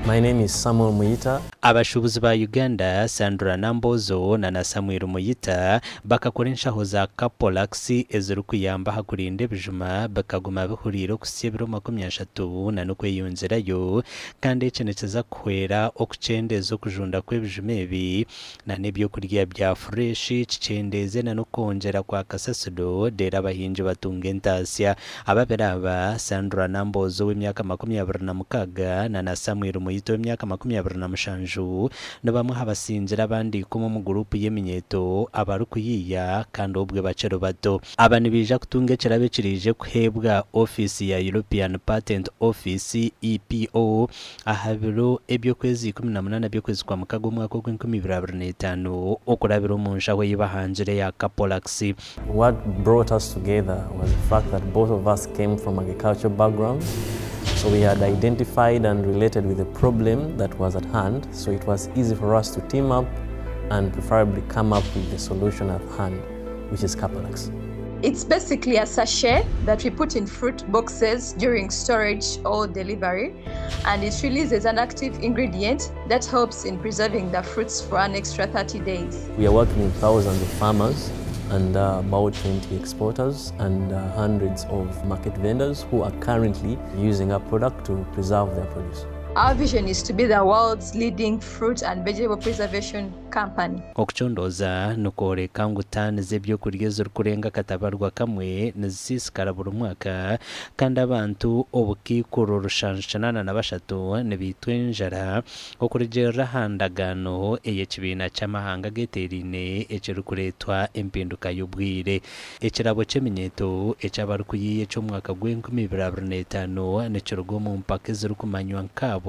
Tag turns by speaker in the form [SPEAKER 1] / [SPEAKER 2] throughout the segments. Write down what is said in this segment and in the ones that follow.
[SPEAKER 1] My name is Samuel Muyita.
[SPEAKER 2] Abashuubuzi ba Uganda, Sandra Nambozo na na Samuel Muyita bakakora enshaho za Karpolax ezirikuyamba aha kurinda ebijuma bikaguma bihuriire okuhitsya ebiro 30 na n'okweyongyerayo kandi eki nikiza kuhwera okukyendeeza okujunda kw'ebijuma ebi na n'ebyokurya bya fureshi kikyendeeze na n'okwongyera kwa kasasiro reero abahingi batunge entaasya. Ababiri aba, Sandra Nambooze ow'emyaka 26 na na Samuel Muyita ow'emyaka 27 ni bamwe aha basingire abandi ikumi omu guruupu y'eminyeeto abarikuyiiya kandi obwe bakiri bato. Aba nibaija kutunga ekirabo ekiraije kuheebwa ofiisi ya European Patent Office, EPO, aha biro eby'okwezi 18 by'okwezi kwa Mukaga omwaka ogw'enkumi ibiri abiri n'etaano okurabira omu nshaho ei bahangire eya Karpolax.
[SPEAKER 1] What brought us together was the fact that both of us came from agricultural backgrounds, so we had identified and related with the problem that was at hand, so it was easy for us to team up and preferably come up with the solution at hand, which is Karpolax.
[SPEAKER 3] It's basically a sachet that we put in fruit boxes during storage or delivery, and it releases an active ingredient that helps in preserving the fruits for an extra 30 days.
[SPEAKER 1] We are working with thousands of farmers and about 20 exporters and hundreds of market vendors who are currently using our product to preserve their produce.
[SPEAKER 3] Our vision is to be the world's leading fruit and vegetable preservation company.
[SPEAKER 2] Okucondooza nikworeka ngu taani z'eby'okurya ezirikurenga akatabarwa kamwe nizisiisikara buri mwaka kandi abantu obukaikuru 783 nibaitwa enjara okurugiirira aha ndagaano ey'ekibiina ky'amahanga ageteeraine ekirikureetwa empinduka y'obwire. Ekirabo ky'eminyeeto eky'abarikuyiiya eky'omwaka gw'enkumi ibiri abiri n'etaano nikiruga omu mpaka ezirikumanywa nk'abo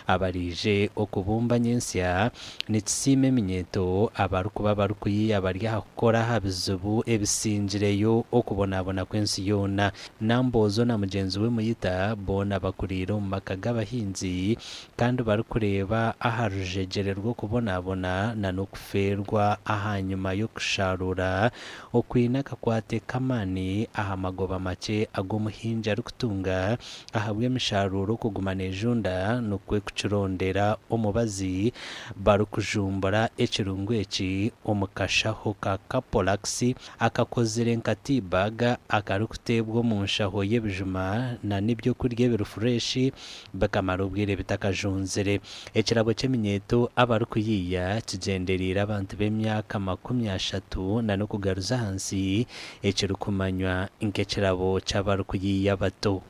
[SPEAKER 2] abaraije okubumba nyentsya. Nikisiima eminyeeto abarikuba barikuyiiya bari aha kukora aha bizibu ebisingireyo okubonabona kw'ensi yoona. Namboozo na mugyenzi we Muyita boona bakuriire omu maka g'abahingi kandi barikureeba aha rujegyere rw'okubonabona na n'okufeerwa ahanyima y'okusharuura okwine akakwate k'amaani aha magoba makye agu omuhingi arikutunga ahabw'emisharuuro okuguma nejunda nikwo kukirondera omubazi barikujumbura ekirungo eki omu kashaho ka Karpolax akakozire nka tea bag akarikuteebwa omu nshaho y'ebijuma na n'ebyokurya ebiri fureshi bikamara obwire bitakajunzire. Ekirabo ky'eminyeeto abarikuyiiya kigyendereire abantu b'emyaka 30 na n'okugaruza ahansi ekirikumanywa nk'ekirabo ky'abarikuyiiya abato.